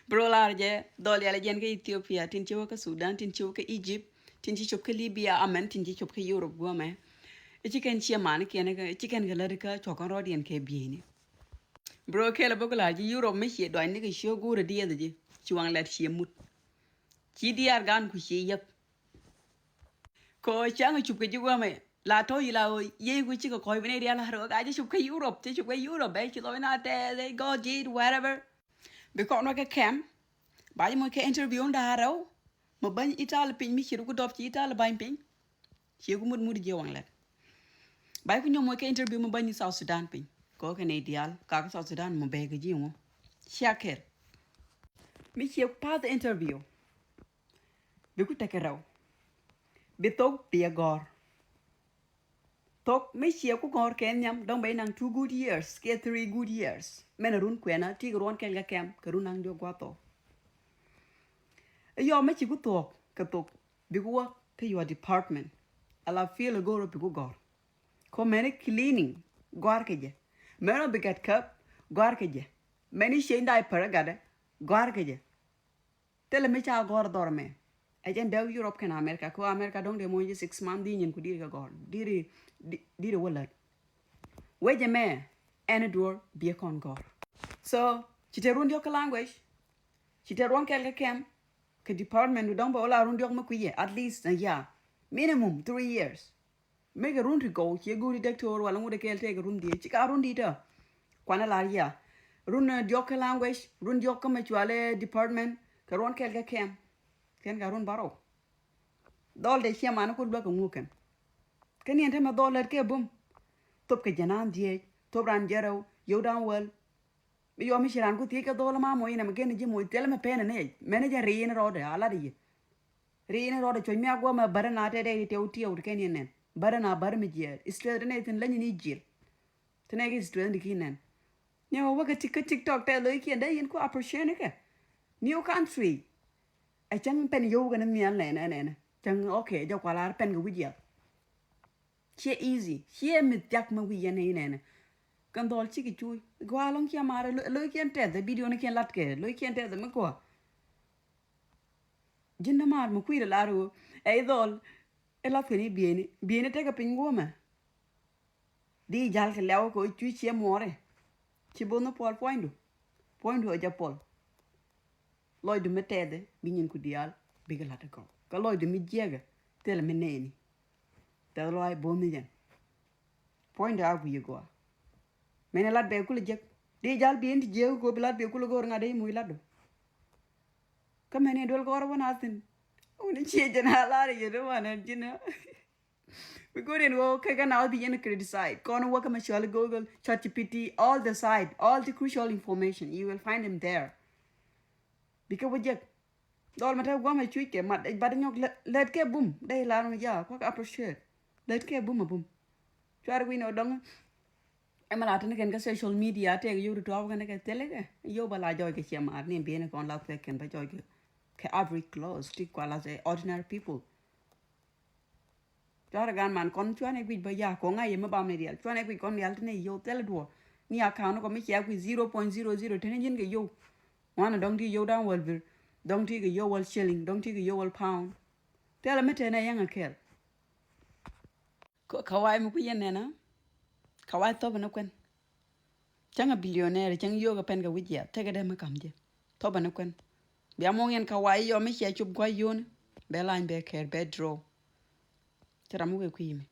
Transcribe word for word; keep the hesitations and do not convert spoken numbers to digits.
Bro, lar jɛ dhɔl yal jɛn kä Ethiopia, tin ci wä kä Sudan, tin ci wä kä Egypt, tin ci cop kä Libya, amɛn tin ci cop kä Europe guɔmɛ. Ici kɛn ciɛ man kiɛn, ici kɛn kɛ lät kä cuɔk kɔn rɔɔdiɛn kɛ bieyni. Bro, kɛl bä ku lar ji̱ Europe mi ciɛ duany ni kɛ ciö guur diɛth ji̱, ci waŋ lɛt ciɛ mut. Ci diaar gan ku ciɛ yäk. Kɔ cäŋ cup kɛ ji̱ guɔmɛ la tɔ̱ yi la ɣöö yey ku cikɛ kɔc bi nɛy diaal la rɛw ka ci cup kä Europe, ci cup kä Europe bɛ ci lɔc na tɛth ɛ gɔt ji̱ wherever. Bi kɔn wä kɛ kɛm ba ji̱ moc kɛ interview da rɛw. Mɛ bäny Italy piny mi ci ruk dɔp ci Italy bäny piny. Ci ku mut mut jiɛ waŋ lɛt. Ba ji̱ ku nyɔm moc kɛ interview mɛ bäny South Sudan piny. Kɔ kɛ nɛy diaal ka kä South Sudan mɛ bɛ kɛ ji̱ ŋu. Cia kɛr mi ci path interview. Bi ku tekɛ rɛw. Bi thok bi ɛ gɔ̱r. Thok mi ciɛ ku gɔ̱r kɛ nhiam dɔ̱ŋ bɛ inaŋ two good years kiɛ three good years. Mɛn a run kuɛna ti kɛ ruɔn kɛl kɛ kɛm kɛ run naŋ diɔk gua̱th thok. Iyɔ mi ci ku thuɔk kɛ thok bi ku wä kä your department. Ala field a go̱r bi ku gɔ̱r. Kɔ mɛn cleaning gɔ̱r kɛ jɛ. Mɛn ɔ bi gat käp gɔ̱r kɛ jɛ. Mɛn i̱ cieny diaper gatdɛ gɔ̱r kɛ jɛ. Thilɛ mi ca gɔ̱r dhɔr mɛ. Ɛ jɛn dee Europe kɛn America kɛ America dɔ̱ŋ dee moc ji̱ six month di nyin ku diri kɛ gɔ̱r diri diri wä lät. Wecɛ mɛ ɛn duɔr biɛ kɔn gɔ̱r. So ci te run diɔk kɛ language. Ci te ruɔn kɛl kɛ kɛm kɛ department du dɔ̱ŋ bɛ wä la run diɔk mi kui̱ yɛ at least a year, minimum three years. Mëë kɛ run ti gɔw ciɛ go̱o̱ri doctor wala ŋut ɛ kɛɛl tëëkɛ run dhiec ci ka run di̱t ɔ. Kuanɛ lar ya run diɔk kä language, run diɔk kä mɛ cualɛ department kɛ ruɔn kɛɛl kɛ kɛm. Kɛn ka run barɔw. Dhɔl dee ciɛ man ku luäk kɛ ŋuk kɛn. Kä niɛn te mɛ dhɔl lät kɛ bum. Thop kɛ jɛ naan dhiec, thop ran jɛ rɛw, yio̱w dan wäl. Mi yɔm mi ci ran ku thiec kɛ dhɔl ma moc inɛ mɛ gen ji̱ moc thilɛ mɛ pɛn inɛ mɛn jɛ riin rɔɔdɛ a lat i̱ yɛ. Riin rɔɔdɛ cuɔ̱c mi a guɔ mɛ bärä na tɛt ɛ tiɛw tiɛw ti kɛn yɛ nɛn bärä na bärä mi jiɛɛr istrɛth ti nɛ thin läny ni jiɛl. Ti nɛ ki istrɛth ti ki nɛn. Ni wä wä kä tik kä tiktok tɛ lo̱c kiɛn dee yɛn ku appreciate kɛ new country. Ɛ cäŋ pɛn yio̱w kɛ ni nhial nɛn ɛn ɛn cäŋ okay jɛ kual ar pɛn kɛ wi̱c yɛl. Ciɛ easy ciɛ mi thiak mi wi̱c yɛn inɛnɛ. Kɛn dhɔl cikɛ cuuc gɔaa lɔŋ ciɛ mar lo̱ckiɛn tɛth ɛ bidioni kiɛn lat kɛ lo̱ckiɛn tɛth mi kɔa. Ji̱n dämaar mi kui̱dɛ lar ɣöö ɛ i̱ dhɔl i̱ lath kɛn i̱ bieni bieni tekɛ piny guɔmɛ. Di jal kɛ lɛw kɛ ɣöö cui̱ ciɛ muɔɔri. Ci bo̱o̱th ni puɔl puɔ̱nydu puɔ̱nydu ɛ jɛ puɔl. Lɔcdu mi tɛthɛ bi nyin ku diaal bikɛ la̱t ɛ kɔk kä lɔcdu mi jiɛkɛ thilɛ mi nɛɛni. Tɛth lɔaac bo̱o̱th ni jɛn. Puɔ̱nydu a gui̱i̱ gɔaa. Mɛn ɛ lat bɛ kulɛ jek di jal bi in ti jiɛk kɛ ɣöö bi lat bɛ kulɛ go̱o̱r ŋa̱t dee i̱ muc latdu. Kä mɛn in duel gɔ̱rä wä na thi̱n. Wun in ciɛ jɛn a lar i̱ yet wä na ji̱n. Bi go̱o̱r in wä kɛ kɛ na wä bi yɛn criticize kɔn wä kä mɛ cɔal Google, ChatGPT, all the site, all the crucial information you will find them there. Bikɛ wä jek. Dhɔl mɛ te guamɛ cuc kɛ mat ɛ bat nyɔk lät kɛ bum dee lar mɛ ja kuak appreciate. Lät kɛ bum a bum. Cuar wi̱n ɔ dɔŋ. Ɛmɛ la tini kɛn kä social media tɛk yio̱w ti tuɔɔk kɛn kɛ thilɛ kɛ yio̱w ba la jɔɔc kɛ ciɛ maar ni bieni kɔn la kuɛ kɛn ba jɔɔc kɛ kɛ average clothes ti kua la ordinary people. Cuarɛ gan man kɔn cuanɛ guic bä ya kɔŋ a yɛ mi bam ni dial cuanɛ guic kɔn dial tini yio̱w thilɛ duɔ ni account kɔ mi cia guic zero point zero zero tini jin kɛ yio̱w. Ŋuan dɔŋ ti yio̱w da̱ŋ wäl bir dɔŋ ti kɛ yio̱w wäl shilling dɔŋ ti kɛ yio̱w wäl pound. Thilɛ mi tɛnɛ yɛŋ a kɛl. Kawai mi ku yɛn nɛnä kawai thop ni kuɛn. Cäŋ a billionaire cäŋ yio̱o̱k a pɛn kɛ wi̱c yɛ tekɛ dee mi kam jɛ. Thop ni kuɛn. Bia muɔŋ yɛn kawai yɔ mi cia cop gua̱c yoni bɛ lany bɛ kɛɛr bɛ draw. Cɛ ram mi wee kui̱ mi.